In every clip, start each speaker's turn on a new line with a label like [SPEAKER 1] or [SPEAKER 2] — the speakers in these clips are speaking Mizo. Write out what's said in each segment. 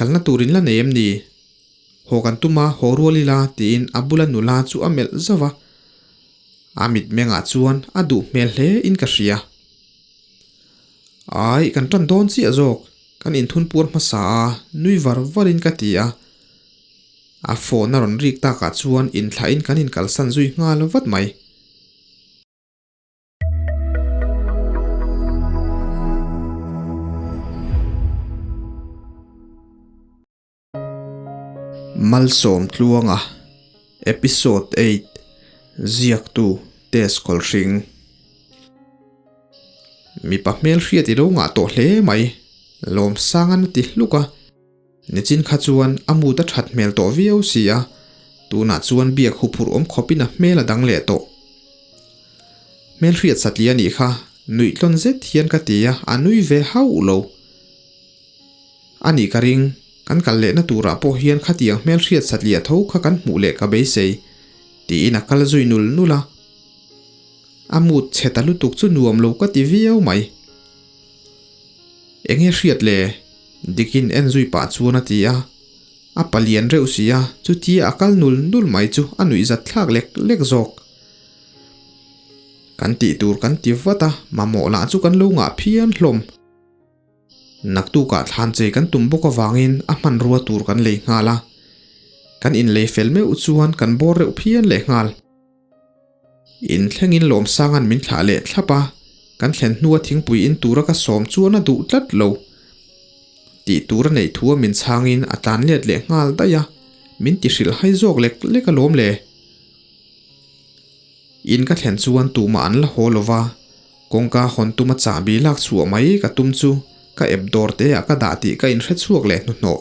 [SPEAKER 1] Kalna tur in la nei em ni? Haw kan tum a, haw rual ila tiin a bula nula chu a melh zauh a. A mitmengah chuan a duh hmel hle in ka hria. Ai, kan tan dawn chiah zawk, kan inthun puar hmasa a, nui var varin ka ti a. A phone a rawn rik takah chuan inthlahin kan inkalsan zui nghal vat mai. Malsawm Tluanga Episode 8 Ziaktu Tess Kawlhring Mipa hmel hriat i lo ngah tawh hle mai, Lawmsanga'n a ti hluk a. Nichin kha chuan a mood a that hmel tawh viau si a, tunah chuan biak huphurh awm khawpin a hmel a dang leh tawh. Hmel hriat satli a nih kha, nuih tlawn zet hian ka ti a, a nui ve hauh lo. A nih ka ring, kan kal lehna turah pawh hian khatiang hmel hriat satliah tho kha kan hmuh leh ka beisei, tiin a kal zui nul nul a. A mood chhe ta lutuk chu nuam lo ka ti viau mai. Enge hriat le? Dikin en zui pah chuan a ti a. A palian reuh si a, chutia a kal nul nul mai chu a nuihzat thlak lek lek zawk. Kan tih tur kan ti vat a, mamawh lah chu kan lo ngah phian hlawm. Naktukah thlan chei kan tum bawk avangin a hmanrua tur kan lei nghal a. Kan inlei fel meuh chuan kan bawr reuh phian leh nghal. In thlengin Lawmsanga'n min thlah leh thlap a, kan thlen hnua thingpui in tura ka sawm chuan a duh tlat lo. Tih tur a neih thua min chhangin a tlan let leh nghal daih a, min ti hrilh hai zawk lek lek alawm le. In ka thlen chuan tumah an la haw lo va, kawngka hawn tuma chahbi lak chhuah mai ka tum chu ka ep dawr te ah ka dah tih ka inhre chhuak leh hnuhnawh.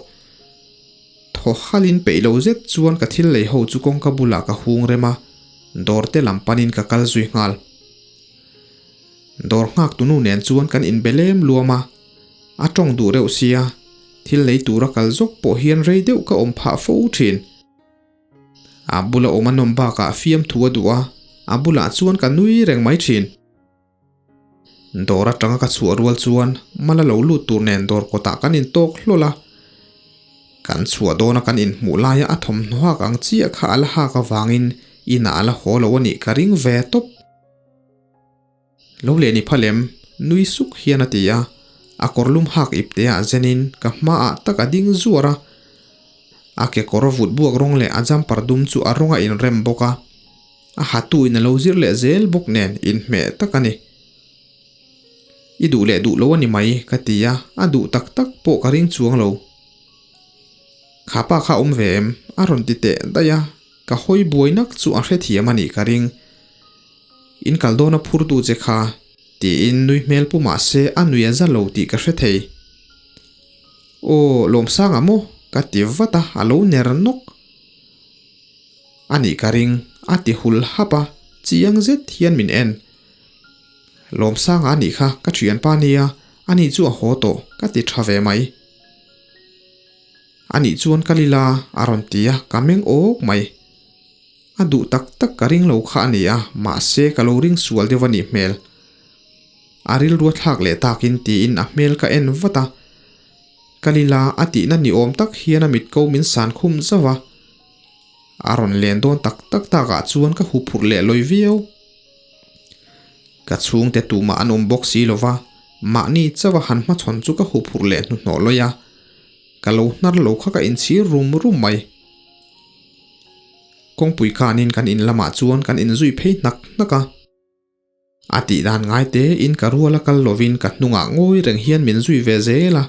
[SPEAKER 1] Thaw halin peih lo zet chuan ka thil lei ho chu kawngka bulah ka hung rem a, dawr te lam panin ka kal zui nghal. Dawr nghak tunu nen chuan kan inbe lem luam a, a tawng duh reuh sia, thil lei tura kal zawk pawh hian rei deuh ka awm phah fo thin. A bula awm a nawm bakah fiamthu a duh a, a bulah chuan ka nui reng mai thin. Dawr atanga ka chhuah rual chuan mala lo lut tur nen dawr kawtah kan intawk hlawl a. Kan chhuah dawna kan inhmuh laia a thawmhnaw hak ang chiah kha a la hak avangin inah a la haw lo a nih ka ring ve tawp. Lo leh ni phalem, nui suk hian a ti a, a kawrlum hak ipteah zenin ka hmaah tak a ding zuar a. A kekawr vut buak rawng leh a jumper dum chu a rawng a inrem bawk a. A hatu in a lo zir leh zel bawk nen inhmeh tak a ni. I duh leh duh lo a ni mai ka ti a, a duh tak tak pawh ka ring chuang lo. Kha pa kha awm ve em? A rawn ti teh daih a, ka hawi buai nak chu a hrethiam a nih ka ring. In kal dawn a phur tu che kha tiin nui hmel pu mah se a nui a za lo tih ka hre thei. Aw Lawmsanga maw? Ka ti vat a, a lo ner nawk. A nih ka ring, a ti hul hap a, chiang zet hian min en. Lawmsanga a nih kha, ka thianpa nia, a nih chu a haw tawh, ka ti tha ve mai. A nih chuan ka lila, a rawn ti a, ka meng awk mai. A duh tak tak ka ring lo kha a ni a, mahse ka lo ring sual deuh a nih hmel. A rilru a thlak leh takin tiin a hmel ka en vat a. Ka lila, a tihna ni awm tak hian a mitko min san khum zauh a. A rawn len dawn tak tak takah chuan ka huphurh leh lawi viau. Ka chhungte tumah an awm bawk si lova, mahni chauha han hmachhawn chu ka huphurh leh hnuhnawh lawi a. Ka lo hnar lo kha ka inchhir rum rum mai. Kawngpui khanin kan in lamah chuan kan inzui phei hnak hnak a. A tih dan ngai te in ka rual a kal lovin ka hnungah ngawi reng hian min zui ve zel a,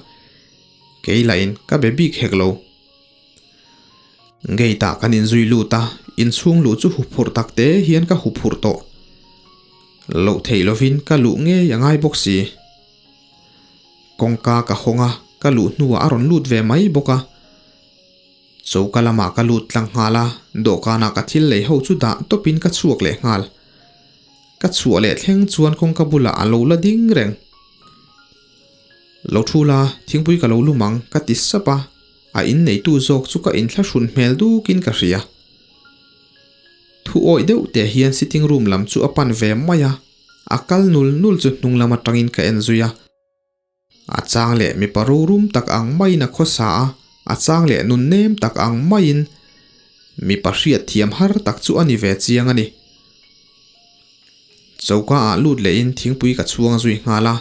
[SPEAKER 1] kei lahin ka be bik hek lo. Gate ah kan inzui lut a, inchhung luh chu huphurh tak te hian ka huphurh tawh. Loh theih lovin ka luh ngei a ngai bawk si. Kawngka ka hawng a, ka luh hnuah a rawn lut ve mai bawk a. Choka lamah ka lut tlang nghal a, dawhkanah ka thil lei ho chu dah tawpin ka chhuak leh nghal. Ka chhuah leh thleng chuan kawngka bulah a lo la ding reng. Lo thu la, thingpui ka lo lum ang, ka ti sap a, a inneitu zawk chu ka inthlahrun hmel dukin ka hria. Thu awih deuh teh hian sitting room lam chu a pan ve mai a, a kal nul nul chu hnung lam atangin ka en zui a. A chang leh mipa rorum tak ang maiin a khawsa a, A chang leh nun nem tak ang maiin mipa hriat thiam har tak chu a ni ve chiang a ni. Choka ah lut lehin thingpui ka chhuang zui nghal a,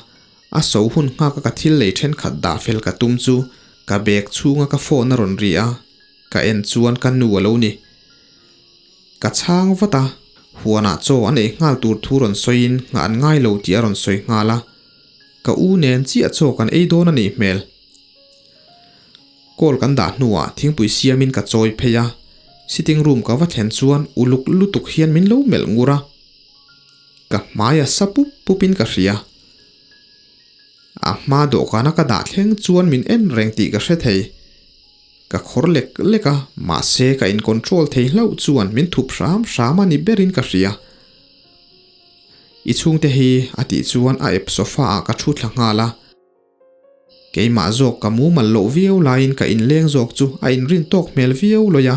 [SPEAKER 1] a so hun nghak a ka thil lei thenkhat dah fel ka tum chu ka bag chhunga ka phone a rawn ri a, ka en chuan ka nu a lo ni. Ka chhang vat a, huanah chaw an ei nghal tur thu rawn sawiin nghah an ngai lo tih a rawn sawi nghal a, ka u nen chiah chaw kan ei dawn a nih hmel. Call kan dah hnuah thingpui siamin ka chawi phei a, sitting room ka va thlen chuan uluk lutuk hian min lo melh ngur a, ka hmai a sa pup pupin ka hria. A hma dawhkana ka dah thleng chuan min en reng tih ka hre thei. Ka khawr lek lek a, mahse ka in control thei hlauh chuan min thup hram hram a ni berin ka hria. I chhungte hi a tih chuan a ep sofa ah ka thu thla nghal a. Keimah zawk ka mumal loh viau laiin ka inleng zawk chu a inrin tawk hmel viau lawih a,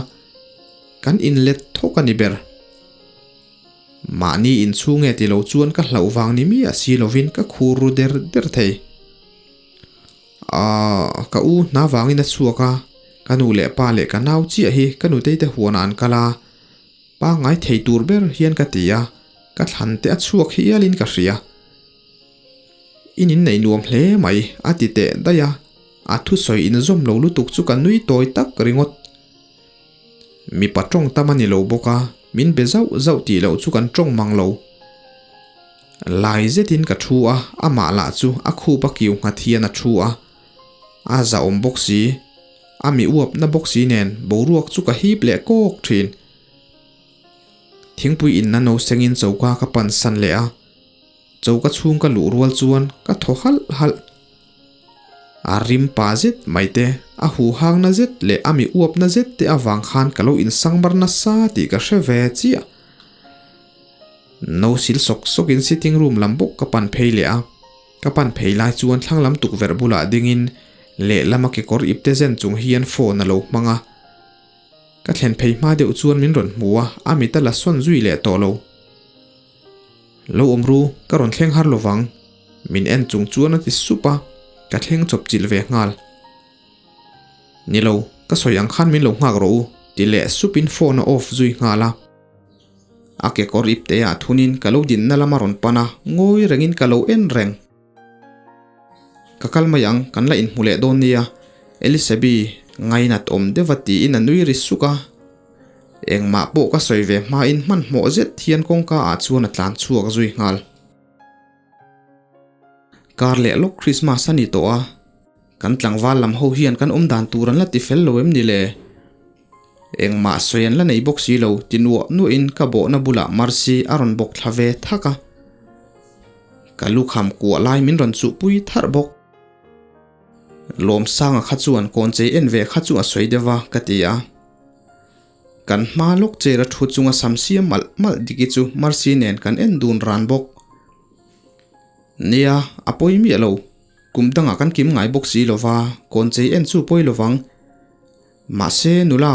[SPEAKER 1] kan inlet thawk a ni ber. Mahni inchhung nge ti lo chuan ka hlauh vang ni miah si lovin ka khur ru der der thei. Aaa, ka u hna vangin a chhuak a, ka nu leh pa leh ka nau chiah hi ka nutei te huanah an kal a, pangngai thei tur ber hian ka ti a, ka thlan te a chhuak hialin ka hria. In innei nuam hle mai, a ti teh daih a, a thusawi inzawm lo lutuk chu ka nui tawi tak ringawt. Mipa tawng tam a ni lo bawk a, min be zauh zauh tih loh chu kan tawng mang lo. Lai zetin ka thu a, amah lah chu a khup a kiu nghat hian a thu a, a zahawm bawk si, a mi uapna bawk si nen boruak chu ka hip leh kawk thin. Thingpui inna no sengin choka ka pan san leh a. Choka chhung ka luh rual chuan ka thaw halh halh. A rim pa zet mai te, a hu hang na zet leh a mi uap na zet te avang khan ka lo insang mar nasa tih ka hre ve chiah. No sil sawk sawk in sitting room lam bawk ka pan phei leh a, ka pan phei lai chuan thlang lam tukverh bulah ding in lehlam a kekawr ipte zen chung hian phone a lo hmang a. Ka thlen phei hma deuh chuan min rawn hmu a, a mit a la sawn zui leh tawh lo. Lo awm ru, ka rawn thleng har lovang, min en chung chuan a ti sup a, ka thleng chawp chilh ve nghal. Ni lo, ka sawi ang khan min lo nghak rawh u, ti leh supin phone a off zui nghal a. A kekawr ip te ah thunin ka lo dinna lam a rawn pan a, ngawi rengin ka lo en reng. Ka kal mai ang, kan la inhmu leh dawn nia, Elisabi ngainat awm deuh a tiin a nui ri suk a. Engmah pawh ka sawi ve hmain hmanhmawh zet hian kawngka ah chuan a tlan chhuak zui nghal. Kar leh lawk Christmas a ni tawh a, kan tlangval lam ho hian kan awm dan tur an la ti fel lo em ni le? Engmah sawi an la nei bawk si lo ti nuah nuahin ka bawhna bulah Mercy a rawn bawk thla ve thak a. Ka lukham kuah lai min rawn chuhpui tharh bawk. Lawmsanga kha chuan kawnchei en ve kha chu a sawi deuh a ka ti a. Kan hma lawk chair a thu chunga sam siam malh malh diki chu Mercy nen kan en dun ran bawk. Nia, a pawi miah lo. Kum dangah kan kim ngai bawk si lova, kawnchei en chu pawi lovang. Mahse nula,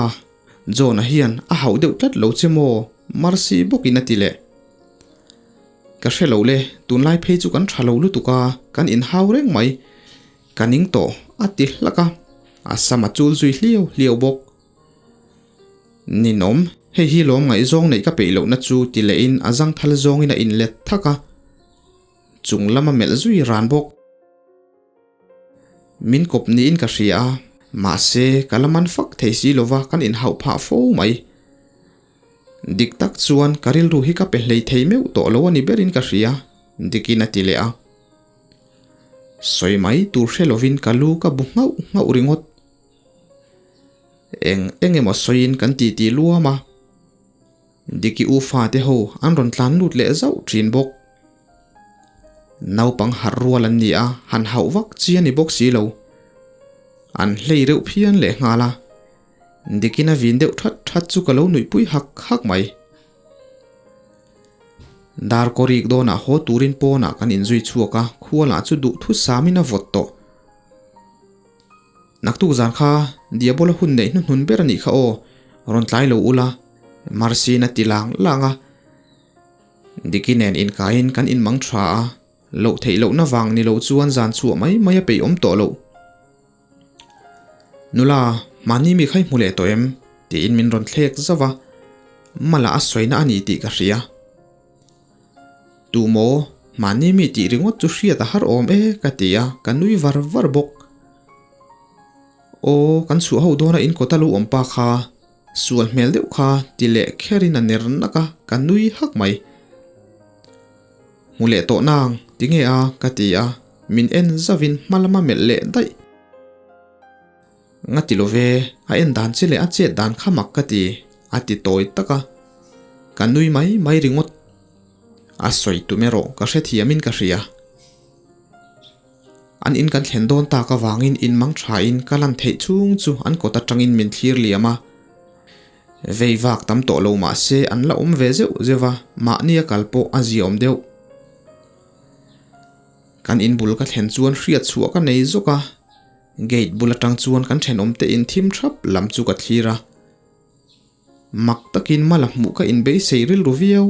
[SPEAKER 1] John-a hian a hauh deuh tlat lo che maw? Mercy bawkin a ti leh. Ka hre lo le, tunlai phei chu kan tha lo lutuk a, kan inhau reng mai. Ka ning tawh, a ti hlak a, a sam a chul zui hliau hliau bawk. Ninawm, hei hi lawm ngaihzawng neih ka peih lohna chu ti lehin a zangthal zawngin a inlet thak a, chung lama melh zui ran bawk. Min kawp niin ka hria a, mahse ka la man fak thei si lova kan inhauh phah fo mai. Dik tak chuan ka rilru hi ka pe hlei thei meuh tawh lo a ni berin ka hria, Dikin a ti leh a. Sawi mai tur hre lovin ka lu ka bu nghauh nghauh ringawt. Eng eng emaw sawiin kan titi luam a, Diki u fate ho an rawn tlan lut leh zauh thin bawk. Naupang harh rual an ni a, han hauh vak chi a ni bawk si lo. An hlei reuh phian leh nghal a, Dikin a vin deuh that that chu ka lo nuihpui hak hak mai. Dar kawrik dawnah haw turin pawnah kan inzui chhuak a, khua lah chu duhthu samin a vawt tawh. Naktuk zan kha Diabola hun neih hnuhnun ber a nih kha aw, rawn tlai lo ula, Mercy-in a ti lang lang a. Diki nen inkaiin kan inmang tha a, loh theih lohna vang ni lo chuan zan chhuah mai mai a peih awm tawh lo. Nula, mahni mi kha i hmu leh tawh em? tiin min rawn thlek zauh a, Mala a sawina a ni tih ka hria. Tu maw, mahni mi tih ringawt chu hriat a har awm e ka ti a, ka nui var var bawk. Aw, kan chhuah ho dawna in kawta lo awm pa kha, sual hmel deuh kha ti leh kherin a ner nak a, ka nui hak mai. Hmu leh tawh nang, tinge a? ka ti a, min en zauhin hma lama melh leh daih. Nga ti lo ve, a en dan che leh a chet dan kha mak ka ti, a ti tawi tak a. Ka nui mai mai ringawt. A sawi tum erawh ka hrethiamin ka hria. An in kan thlen dawn tak avangin in mang thain ka lan theih chhung chu an kawt atangin min thlir liam a. Vei vak tam tawh lo mah se an la awm ve zeuh zeuh a, mahni a kal pawh a ziaawm deuh. Kan in bul ka thlen chuan hriat chhuah ka nei zawk a, gate bul atang chuan kan thenawm te in thim thap lam chu ka thlir a. Mak takin mala hmuh ka inbeisei rilru viau.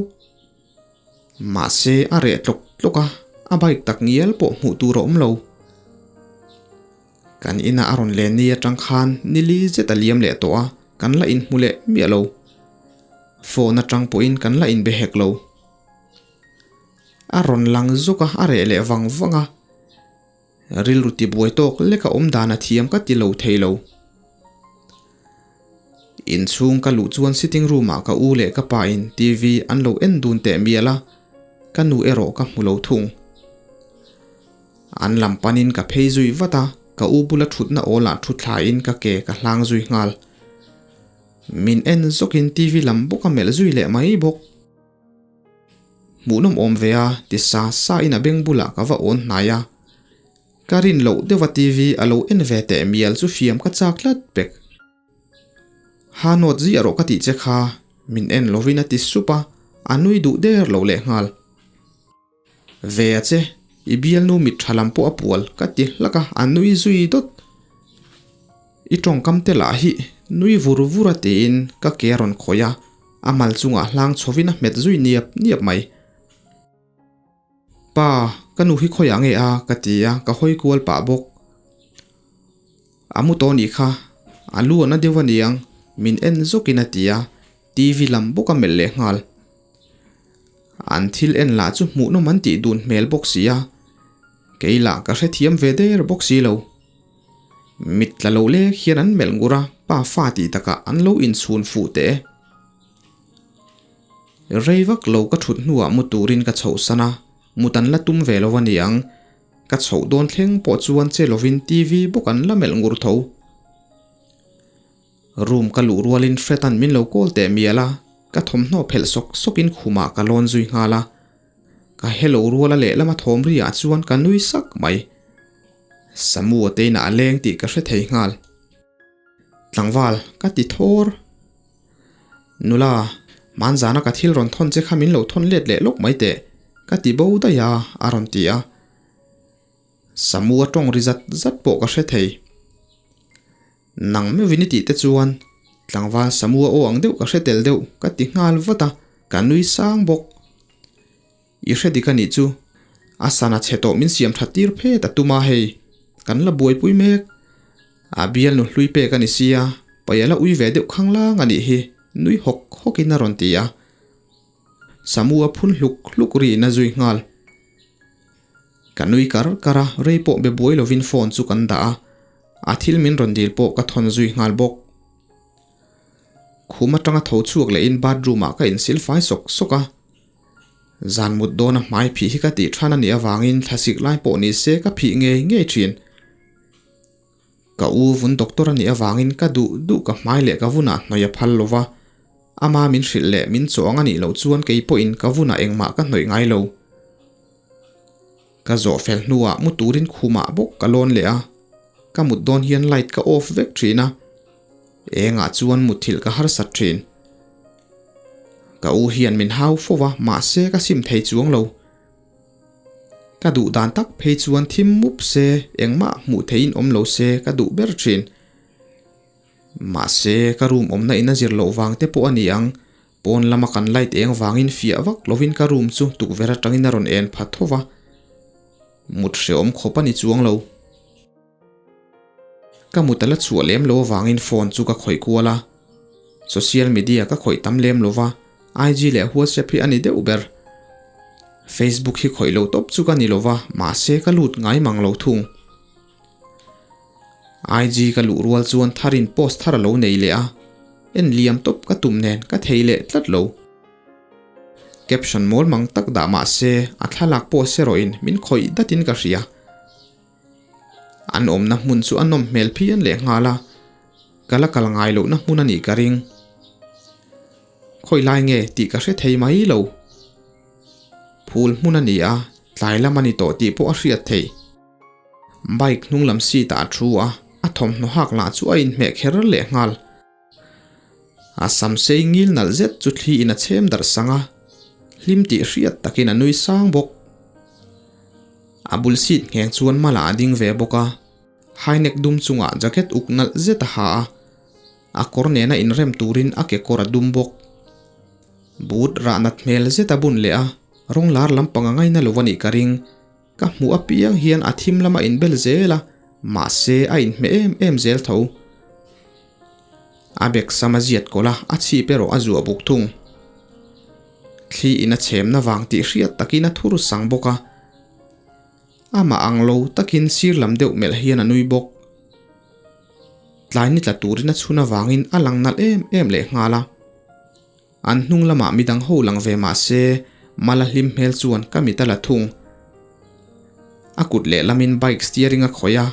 [SPEAKER 1] Mahse a reh tlawk tlawk a, a bike tak ngial pawh hmuh tur a awm lo. Kan inah a rawn len ni atang khan nili zet a liam leh tawh a, kan la inhmu leh miah lo. Phone atang pawhin kan la inbe hek lo. A rawn lang zawk a, a reh leh vang vang a. Rilru tibuai tawk lek a awm dan a thiam ka ti lo thei lo. Inchhung ka luh chuan sitting room ah ka u leh ka pa in TV an lo en dun teh mial a, ka nu erawh ka hmu lo thung. An lam panin ka phei zui vat a, ka u bula thutna awl ah thu thla in ka ke ka hlang zui nghal. Min en zawkin TV lam bawk a melh zui leh mai bawk. Hmuhnawm awm ve a, ti sa sa in a beng bulah ka va awn hnai a. Ka rin loh deuh a TV a lo en ve teh mial chu fiam ka chak tlat pek. Ha nawt ziah rawh ka tih che kha, min en lovin a ti sup a, a nui duh der lo leh nghal. Ve a che, i bialnu mit tha lam pawh a pual ka ti hlak a, a nui zui dawt. I tawngkam te lah hi nui vur vur a tiin ka ke a rawn khawih a, a mal chungah hlang chhovin a hmet zui niap niap mai. Pa, ka nu hi khawiah nge a? ka ti a, ka hawi kual pah bawk. A mu tawh nih kha, a lu a na deuh a niang, min en zawkin a ti a, TV lam bawk a melh leh nghal. An thil en lah chu hmuhnawm an tih dun hmel bawk si a, kei lah ka hrethiam ve der bawk si lo. Mit tla lo lek hian an melh ngur a, pa fa tih takah an lo inchhun fuh teh e. Rei vak lo ka thut hnuah mu turin ka chhohsan a, mut an la tum ve lo a niang. Ka chhoh dawn thleng pawh chuan che lovin TV bawk an la melh ngur tho. Room ka luh rualin Fred-a'n min lo call teh mial a, ka thawmhnaw phelh sawk sawkin khumah ka lawn zui nghal a. Ka hello ruala lehlama thawm riah chuan ka nui sak mai. Samu a teinah a leng tih ka hre thei nghal. Tlangval, ka ti thawr. Nula, hmanzana ka thil rawn thawn che kha min lo thawn let leh lawk mai teh, ka ti bo daih a, a rawn ti a. Samu a tawng ri zat zat pawh ka hre thei. Nang meuhin i tih te chuan tlangval Samu a aw ang deuh ka hre tel deuh, ka ti nghal vat a, ka nui sang bawk. I hre dik a nih chu. A sana chhe tawh min siam that tir phet a tum a hei. Kan la buaipui mek. A bialnu hlui pek a ni sia, pai a la ui ve deuh khang lang a nih hi, nui hawk hawk in a rawn ti a. Samu a phun hluk hluk ri in a zui nghal. Ka nui kar kar a, rei pawh be buai lovin phone chu kan dah a. A thil min rawn dil pawh ka thawn zui nghal bawk. Khum atanga tho chhuak leh in bathroom ah ka insil fai sawk sawk a. Zan mut dawna hmai phih hi ka tih than a nih avangin thlasik lai pawh ni se ka phih ngei ngei thin. Ka u vun doctor a nih avangin ka duh duh ka hmai leh ka vunah hnawih a phal lo va, ama min hrilh leh min chawng a nih loh chuan kei pawhin ka vunah engmah ka hnawih ngai lo. Ka zawh fel hnuah mu turin khumah bawk ka lawn leh a, ka mut dawn hian light ka off vek thin a, engah chuan mutthilh ka harsat thin. Ka u hian min hau fo va, mahse ka sim thei chuang lo. Ka duh dan tak phei chuan thim mup se, engmah hmuh theihin awm lo se ka duh ber thin. Mahse ka room awmna in a zir loh vang te pawh a ni ang, pawn lama kan light eng vangin fiah vak lovin ka room chu tukverh atangin a rawn en pha tho va. Mut hrehawm khawp a ni chuang lo. Ka mut a la chhuah lem lo avangin phone chu ka khawih kual a. Social media ka khawih tam lem lo va, IG leh WhatsApp hi a ni deuh ber. Facebook hi khawih lo tawp chu ka ni lo va, mahse ka lut ngai mang lo thung. IG ka luh rual chuan tharin post thar a lo nei leh a, en liam tawp ka tum nen ka thei leh tlat lo. Caption mawl mang tak dah mahse a thlalak post erawhin min khawih datin ka hria. An awmna hmun chu a nawm hmel phian leh nghal a, ka la kal ngai lohna hmun a nih ka ring. Khawi lai nge tih ka hre thei mai lo. Phul hmun a ni a, tlai lam a ni tawh tih pawh a hriat theih. Bike hnung lam seat ah a thu a, a thawmhnaw hak lah chu a inhmeh kher leh nghal. A sam sei ngil nalh zet chu thli in a chhem darh sang a, hlim tih hriat takin a nui sang bawk. A bul seat ngheng chuan mala a ding ve bawk a, high neck dum chungah jacket uk nalh zet a ha a, a kawr nena inrem turin a kekawr a dum bawk. Boot rah nat hmel zet a bun leh a, rawng lar lampang a ngaina lo a nih ka ring. Ka hmuh apiang hian a thim lama inbel zel a, mahse a inhmeh em em zel tho. A bek sam a ziat kawlh a, a chhip erawh a zuah buk thung. Thli in a chhemna vang tih hriat takin a thur sang bawk a. Amah ang lo takin sir lam deuh melh hian a nui bawk. Tlai ni tla turin a chhun avangin a lang nalh em em leh nghal a. An hnung lamah midang ho lang ve mah se, Mala hlim hmel chuan ka mit a la thung. A kut lehlamin bike steering a khawih a,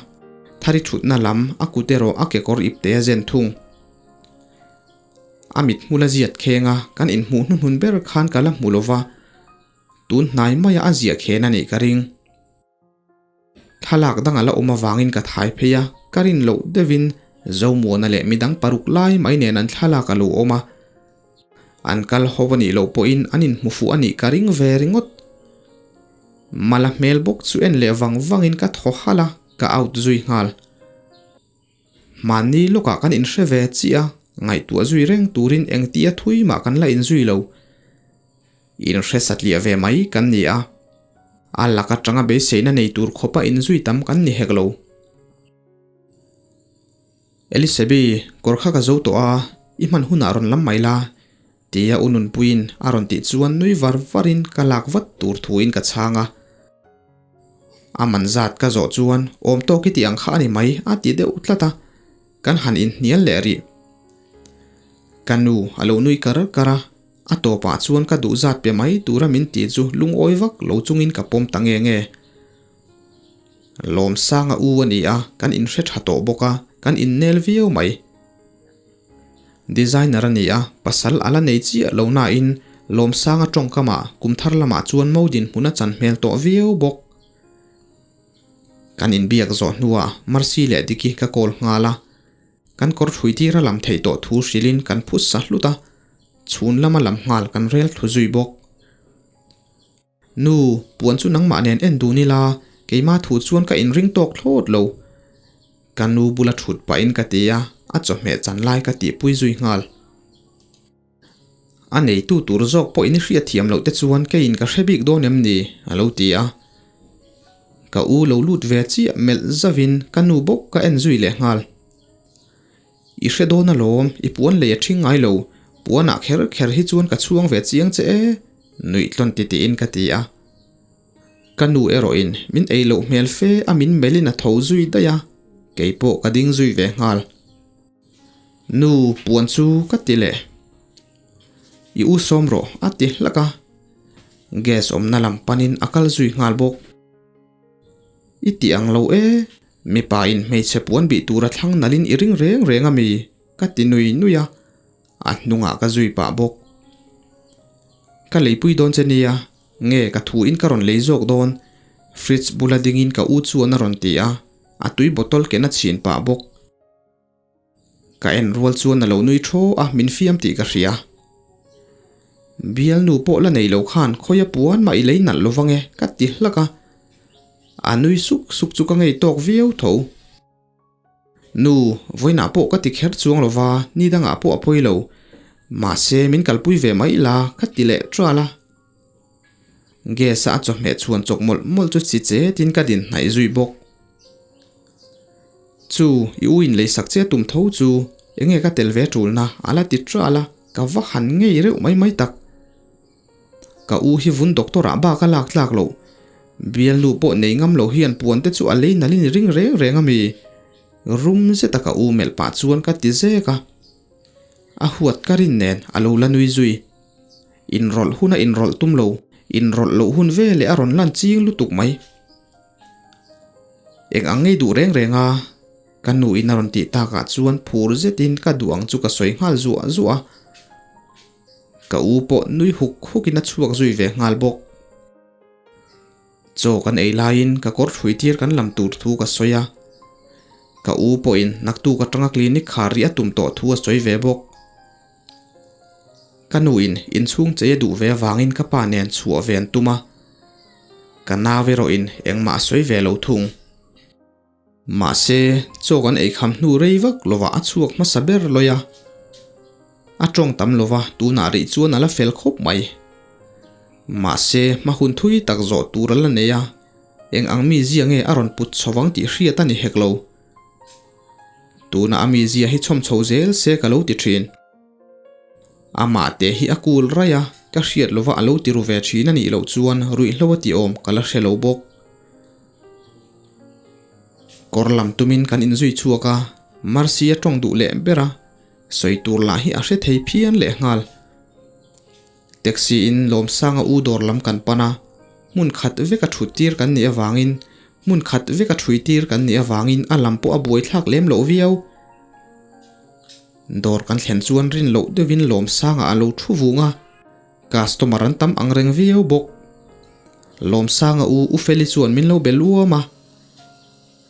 [SPEAKER 1] Thari thutna lam a kut erawh a kekawr ipte a zen thung. A mit hmul a ziat kheng a, kan inhmuh hnuhnun ber khan ka la hmu lo va, tun hnai maia a ziah khen a nih ka ring. Thlalak dang a la awm avangin ka thai phei a, ka rin loh deuhin Zomuana leh midang paruk lai mai nen an thlalak a lo awm a. An kal ho a nih loh pawhin an inhmu fuh a nih ka ring ve ringawt. Mala hmel bawk chu en leh vang vangin ka thaw halh a, ka out zui nghal. Mahni lawkah kan inhre ve chiah a, ngaihtuah zui reng turin engtia thui mah kan la inzui lo. Inhre satliah ve mai kan ni a, a lak atanga beiseina nei tur khawpa inzui tam kan ni hek lo. Elisebi, kawr kha ka zo tawh a, i hman hunah rawn lam mai la, tia u Nunpuiin a rawn tih chuan nui var varin ka lak vat tur thuin ka chhang a. A man zat ka zawh chuan awm tawk i tih ang kha a ni mai a ti deuh tlat a, kan han inhnial leh rih. Ka nu a lo nui kar kar a, a tawpah chuan ka duh zat pe mai tura min tih chu lungawi vak lo chungin ka pawm ta nge nge. Lawmsanga u a ni a, kan inhre tha tawh bawk a, kan innel viau mai. Designer a ni a, pasal a la nei chiah lo nain Lawmsanga tawngkamah kum thar lamah chuan mo dinhmun a chan hmel tawh viau bawk. Kan inbiak zawh hnuah Mercy leh Diki ka call nghal a, kan kawr ṭhui tir a lam theih tawh thu hrilhin kan phut sa hlut a, chhun lama lam nghal kan rel thlu zui bawk. Nu, puan chu nangmah nen en dun ila, keimah thu chuan ka inring tawk thlawt lo. Ka nu bula thut pahin ka ti a, a chawhmeh chan lai ka tihpui zui nghal. A neitu tur zawk pawhin i hriatthiam loh te chuan keiin ka hre bik dawn em ni? a lo ti a. Ka u lo lut ve chiah melh zauhin ka nu bawk ka en zui leh nghal. I hre dawn alawm, i puan lei a ṭhing ngai lo, puanah kher kher hi chuan ka chhuang ve chiang che e, nuih tlawn ti tiin ka ti a. Ka nu erawhin min ei loh hmel fe a min melhin a tho zui daih a, kei pawh ka ding zui ve nghal. Nu, puan chu ka ti leh. I u sawm rawh a ti hlak a, gas awmna lam panin a kal zui nghal bawk. I ti ang lo e, Mipa in hmeichhe puan bih tura thlang nalhin i ring reng reng a mi? ka ti nui nui a, a hnungah ka zui pah bawk. Ka leipui dawn che nia, nge ka thu in ka rawn lei zawk dawn? Fridge bula dingin ka u chuan a rawn ti a, a tui bottle ken a chhin pah bawk. Ka en rual chuan a lo nui thaw a, min fiam tih ka hria. Bialnu pawh la nei lo khan khawia puan mah i lei nalh lo vang e, ka ti hlak a. A nui suk suk chu ka ngei tawk viau tho. Nu, vawiinah pawh ka ti kher chuang lo va, ni dangah pawh a pawi lo. Mahse, min kalpui ve mai la, ka ti leh ṭal a. Gas-a a chawhmeh chhuan chawk mawlh mawlh chu chi chetin ka din hnaih zui bawk. Chu, i u in leisak che tum tho chu enge ka tel ve tulna a la ti tral a, ka va han ngei reuh mai mai tak. Ka u hi vun doctor ah bak a lak tlak loh. Bialnu pawh nei ngam lo hian puan te chu a lei nalh in ring reng reng a mi. Rum zet a ka u melh pah chuan ka ti zek a. A huat ka rin nen a lo la nui zui. Inrawlh hun a inrawlh tum lo, inrawlh loh hun veleh a rawn lan ching lutuk mai. Eng ang ngei duh reng reng a, ka nu in a rawn tih takah chuan phur zetin ka duh ang chu ka sawi nghal zuah zuah a. Ka u pawh nui huk hukin a chhuak zui ve nghal bawk. Chaw kan ei laiin ka kawr ṭhui tir kan lam tur thu ka sawi a. Ka u pawhin naktuk aṭanga clinic khar rih a tum tawh thu a sawi ve bawk. Ka nuin inchhung chei a duh ve avangin ka pa nen chhuah ve an tum a, ka nau erawhin engmah a sawi ve lo thung. Mahse, chaw kan ei kham hnu rei vak lovah a chhuak hmasa ber lawi a, a tawng tam lova tunah rih chuan a la fel khawp mai. Mahse, hma hun thui tak zawh tur a la nei a, eng ang mizia nge a rawn put chho vang tih hriat a ni hek lo. Tuna a mizia hi chhawm chho zel se ka lo ti thin. Amah te hi a kul raih a, ka hriat lova a lo ti ru ve thin a nih loh chuan ruihhlo a tih awm ka la hre lo bawk. Kawr lam tumin kan inzui chhuak a, Mercy a tawng duh leh ber a, sawi tur lah hi a hre thei phian leh nghal. Taxi in Lawmsanga u dawr lam kan pan a, hmun khat veka thut tir kan nih avangin hmun khat veka thui tir kan nih avangin a lam pawh a buaithlak lem loh viau. Dawr kan thlen chuan rin loh deuhin Lawmsanga a lo thu vung a, customer an tam ang reng viau bawk. Lawmsanga u U Feli chuan min lo be luam a,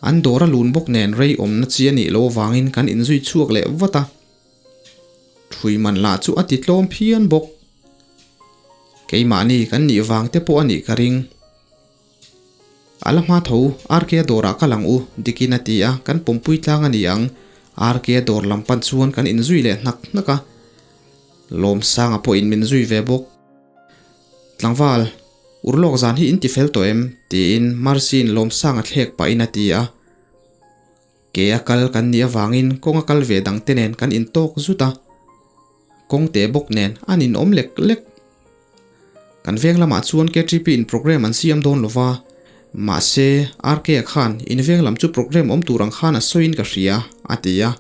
[SPEAKER 1] an dawr a lun bawk nen rei awmna chi a nih loh avangin kan inzui chhuak leh vat a. Thui man lah chu a ti tlawm phian bawk. Keimahni kan nih vang te pawh a nih ka ring. A la hma tho, RK a dawrah ka lang u, Dikin a ti a, kan pawmpui tlang a ni ang. RK a dawr lam pan chuan kan inzui leh hnak hnak a. Lawmsanga pawhin min zui ve bawk. Tlangval, urlawk zan hi in ti fel tawh em? tiin Mercy-in Lawmsanga thlek pahin a ti a. Ke a kal kan nih avangin kawng a kal ve dang te nen kan intawk zut a, kawng teh bawk nen an inawm lek lek. Kan veng lamah chuan KTP in program an siam dawn lo va, mahse RK a khan in veng lam chu program awm tur ang khan a sawiin ka hria, a ti a.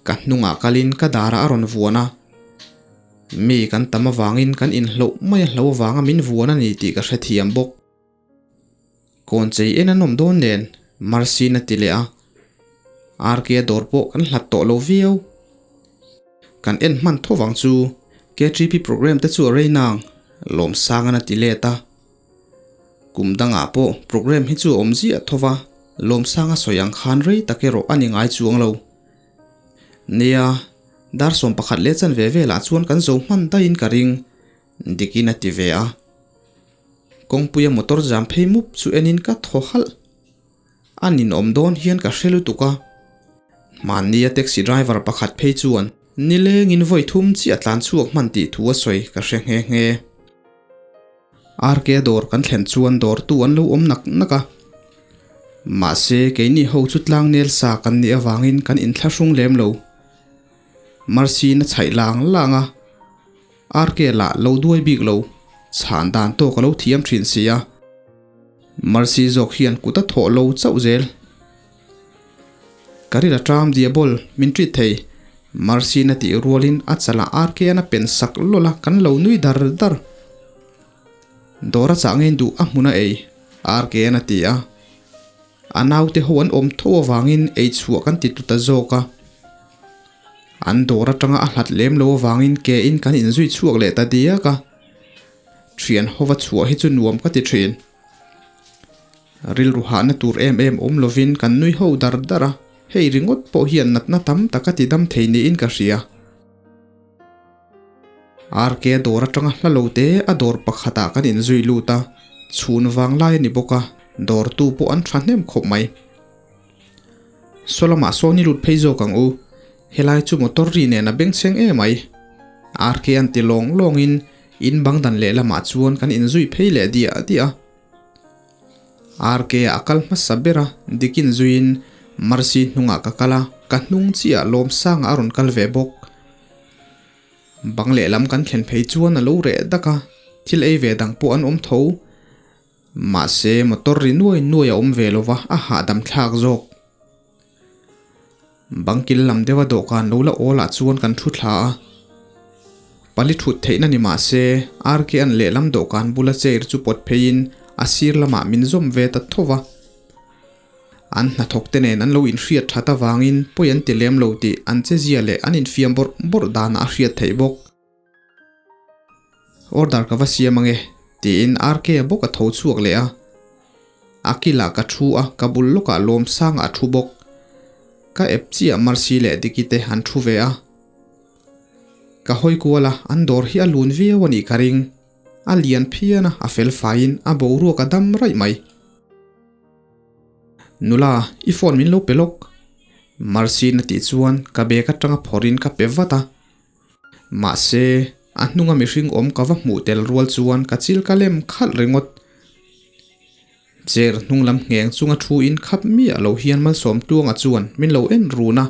[SPEAKER 1] Ka hnungah kalin ka darah a rawn vuan a, mi kan tam avangin kan inhloh mai a hlo avanga min vuan a ni tih ka hrethiam bawk. Kawn chei en a nawm dawn nen Mercy-in a ti leh a, RK a dawr pawh kan hlat tawh lo viau. Kan en hman tho vang chu KTP program te chu a rei nang, Lawmsanga'n a ti let a. Kum dangah pawh program hi chu a awm ziah tho va, Lawmsanga sawi ang khan rei tak erawh a ni ngai chuang lo. Nia, dar 11 leh chanve velah chuan kan zo hman daihin ka ring, Dikin a ti ve a. Kawngpuia motor jam phei mup chu enin ka thaw halh. A ninawm dawn hian ka hre lutuk a. Hmannia taxi driver pakhat phei chuan nilengin vawi thum chiah tlan chhuak hman tih thu a sawi ka hre nghe nghe. RK dawr kan thlen chuan dawrtu an lo awm nak nak a. Mahse keini ho chu tlangnel sa kan nih avangin kan inthlahrung lem lo. Mercy na chhaih lang lang a. RK lah lo duai bik lo, chhan dan tawk a lo thiam thin si a. Mercy zawk hian kut a thawh lo chauh zel. Ka ril a ṭam diabol, min ṭit thei. Mercy na tih rualin a chalah RK an a pen sak lawlh a, kan lo nui dar dar. Dawr a chah ngein duh a hmun a ei, RK an a ti a. A naute ho an awm tho avangin ei chhuah kan ti tut ta zawk a. An dawr atanga a hlat lem lo avangin ke in kan inzui chhuak leh ta diak a. Thian hova chhuah hi chu nuam ka ti thin. Rilru hahna tur em em awm lovin kan nui ho dar dar a, hei ringawt pawh hian natna tam tak a ti dam thei niin ka hria. RK dawr atanga hla lo te a dawr pakhatah kan inzui lut a, chhun vang lai a ni bawk a, dawrtu pawh an tha hnem khawp mai. Saw lamah sawn i lut phei zawk ang u, helai chu motor ri nen a bengchheng em mai. RK an ti lawng lawngin in bang dan lehlamah chuan kan inzui phei leh diah diah a. RK a kal hmasa ber a, dikin zuiin Mercy hnungah ka kal a, ka hnung chiah Lawmsanga a rawn kal ve bawk. Bang lehlam kan thlen phei chuan a lo reh dak a, thil ei ve dang pawh an awm tho. Mahse motor ri nuai nuai a awm ve lo va, a hahdam thlak zawk. Bangkil lam deuha dawhkan lo la awl ah chuan kan thu thla a. Pali thut theihna ni mah se, RK an lehlam dawhkan bula chair chu pawt pheiin a sir lamah min zawm ve ta tho va. An hnathawk te nen an lo inhriat that avangin pawi an ti lem lo tih an chezia leh an infiam bawrh bawrh danah a hriat theih bawk. Order ka va siam ange, tiin RK a bawk a tho chhuak leh a. A kilah ka thu a, ka bul lawkah Lawmsanga a thu bawk. Ka ep chiah Mercy leh Diki te an thu ve a. Ka hawi kual a, an dawr hi a lun viau a nih ka ring. A lian phian a, a fel faiin a boruak a dam raih mai. Nula, i phone min lo pe lawk. Mercy-in a tih chuan ka bag atanga phawrhin ka pe vat a. Mahse, a hnunga mihring awm ka va hmuh tel rual chuan ka chil ka lem khalh ringawt. Chair hnung lam ngheng chunga thu in khap miah lo hian Malsawm Tluanga chuan min lo en run a.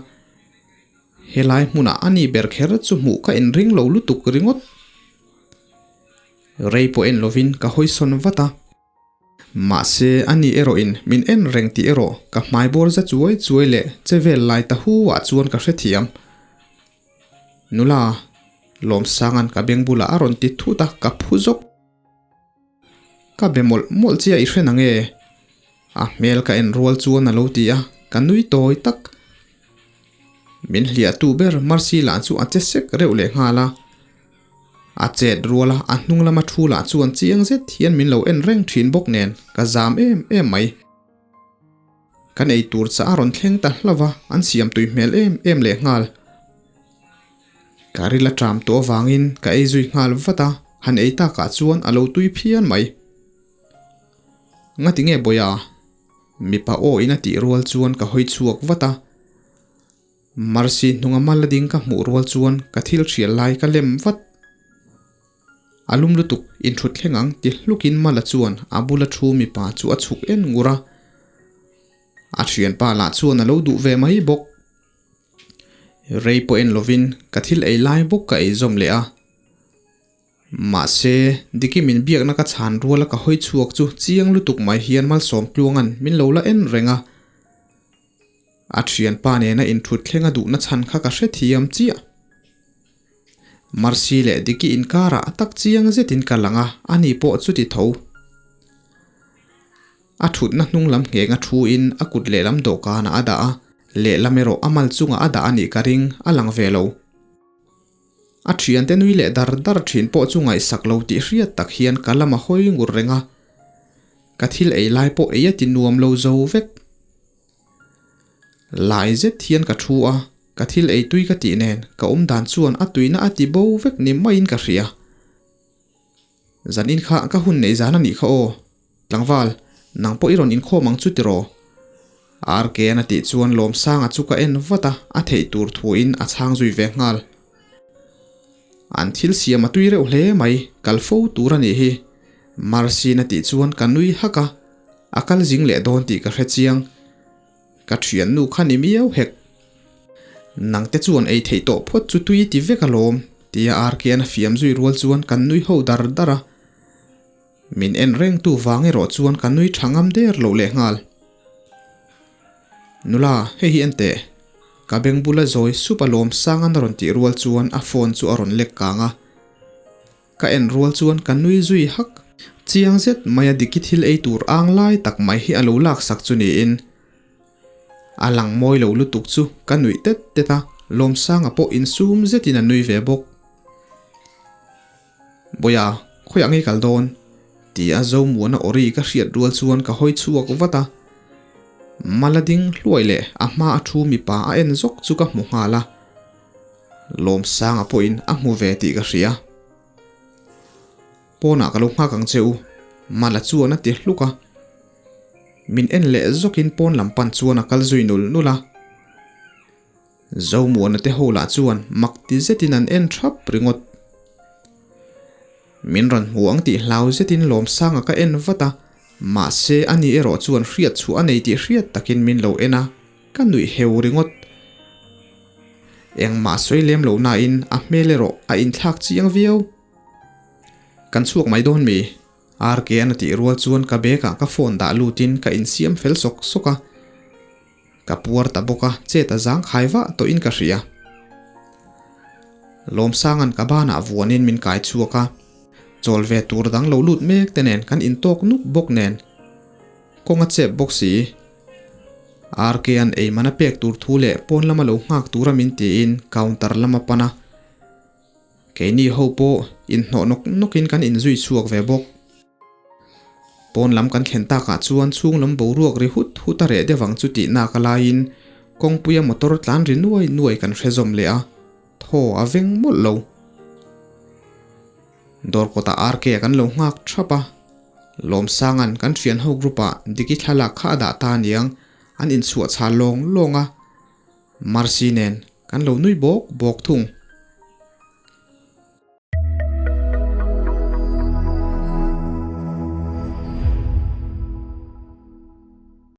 [SPEAKER 1] Helai hmunah a ni ber kher chu hmuh ka inring lo lutuk ringawt. Rei pawh en lovin ka hawisawn vat a. Mahse, ani erawhin min en reng tih erawh ka hmai bawr za chuai chuai leh che vel lai ta hu ah chuan ka hrethiam. Nula, Lawmsanga'n ka beng bulah a rawn ti thut a, ka phu zawk. Ka be mawlh mawlh chiah i hre nange? A hmel ka en rual chuan a lo ti a, ka nui tawi tak. Min hliahtu ber Mercy lah chu a che sek reuh leh nghal a. A chet rual a, a hnung lama thu lah chuan chiang zet hian min lo en reng thin bawk nen ka zam em em mai. Kan ei tur chah a rawn thleng ta hlauh va, an siam tui hmel em em leh nghal. Ka ril a ṭam tawh avangin ka ei zui nghal vat a, han ei takah chuan a lo tui phian mai. Ngati nge Bawia? Mipa aw in a tih rual chuan ka hawi chhuak vat a. Mercy hnunga mal a ding ka hmuh rual chuan ka thil hrial lai ka lem vat. A lum lutuk inthut thleng ang ti hlukin Mala chuan a bula thu mipa chu a chhuk en ngur a. A thianpa lah chuan a lo duh ve mai bawk. Rei pawh en lovin ka thil ei lai bawk ka ei zawm leh a. Mahse, Diki min biakna ka chhan ruala ka hawi chhuak chu chiang lutuk mai hian Malsawm Tluanga'n min lo la en reng a. A thianpa nena inthut thleng a duhna chhan kha ka hrethiam chiah. Mercy leh Diki inkarah a tak chiang zetin ka lang a, ani pawh chuti tho. A thutna hnung lam ngheng a thuin a kut lehlam dawhkanah a dah a, lehlam erawh a mal chungah a dah a nih ka ring, a lang ve lo. A thiante nui leh dar dar thin pawh chu ngaihsak lo tih hriat tak hian ka lam a hawi ngur reng a. Ka thil ei lai pawh ei a ti nuam lo zo vek. Lai zet hian ka thu a, ka thil ei tui ka tih nen ka awm dan chuan a tuina a ti bo vek ni maiin ka hria. Zan in kha ka hun neih zan a nih kha aw. Tlangval, nang pawh i rawn inkhawm ang chu tiraw? RK-an a tih chuan Lawmsanga chu ka en vat a, a theih tur thuin a chhang zui ve nghal. An thil siam a tui reuh hle mai, kal fo tur a nih hi. Mercy-in a tih chuan ka nui hak a, a kal zing leh dawn tih ka hre chiang. Ka thiannu kha ni miau hek. Nangte chuan ei theih tawh phawt chu tui ti vek alawm, tia RK-an a fiam zui rual chuan kan nui ho dar dar a. Min en rengtu vang erawh chuan ka nui tha ngam der loh leh nghal. Nula, hei hi en teh. Ka beng bula zawi sup a lawm sangan a rawn tih rual chuan a phone chu a rawn lek kang a. Ka en rual chuan ka nui zui hak. Chiang zet mai a Diki thil ei tur ang lai tak mai hi a lo laksak chu niin. A lang mawi lo lutuk chu ka nuih tet tet a, Lawmsanga pawh insum zetin a nui ve bawk. Bawia, khawiah ngei kal dawn? Ti a Zomuana awri ka hriat rual chuan ka hawi chhuak vat a. Mala ding hluai leh a hma a thu mipa a en zawk chu ka hmu nghal a. Lawmsanga pawhin a hmu ve tih ka hria. Pawnah ka lo nghak ang che u, Mala chuan a ti hluk a. Min en leh zawkin pawn lam pan chuan a kal zui nul nul a. Zomuana te ho lah chuan mak ti zetin an en thap ringawt. Min rawn hmu ang tih hlau zetin Lawmsanga ka en vat a, mahse ani erawh chuan hriat chhuah a nei tih hriat takin min lo en a. ka nuih heu ringawt. Engmah sawi lem lo nain a hmel erawh a inthlak chiang viau. Kan chhuak mai dawn mi? RK an a tih rual chuan ka bag ah ka phone dah lutin ka insiam fel sawk sawk a. Ka puar ta bawk a, chet a zang khai vah tawhin ka hria. Lawmsanga'n ka banah vuanin min kai chhuak a, chawl ve tur dang lo lut mek te nen kan intawk nuk bawk nen. Kawng a chep bawk si. RK-a'n eiman a pek tur thu leh pawn lama lo nghak tura min tiin counter lam a pan a. Keini ho pawh inhnawh nawk nawkin kan inzui chhuak ve bawk. Pawn lam kan thlen takah chuan chhung lam boruak ri hut hut a reh deuh ang chu tih nak a laiin kawngpuia motor tlan ri nuai nuai kan hre zawm leh a, thaw a veng mawlh lo. Dawr kawtah RK kan lo nghak thap a, Lawmsanga'n kan thian ho group ah Diki thlalak kha a dah ta aniang an inchhuah chhal lawng lawng a, Mercy nen kan lo nui bawk bawk thung.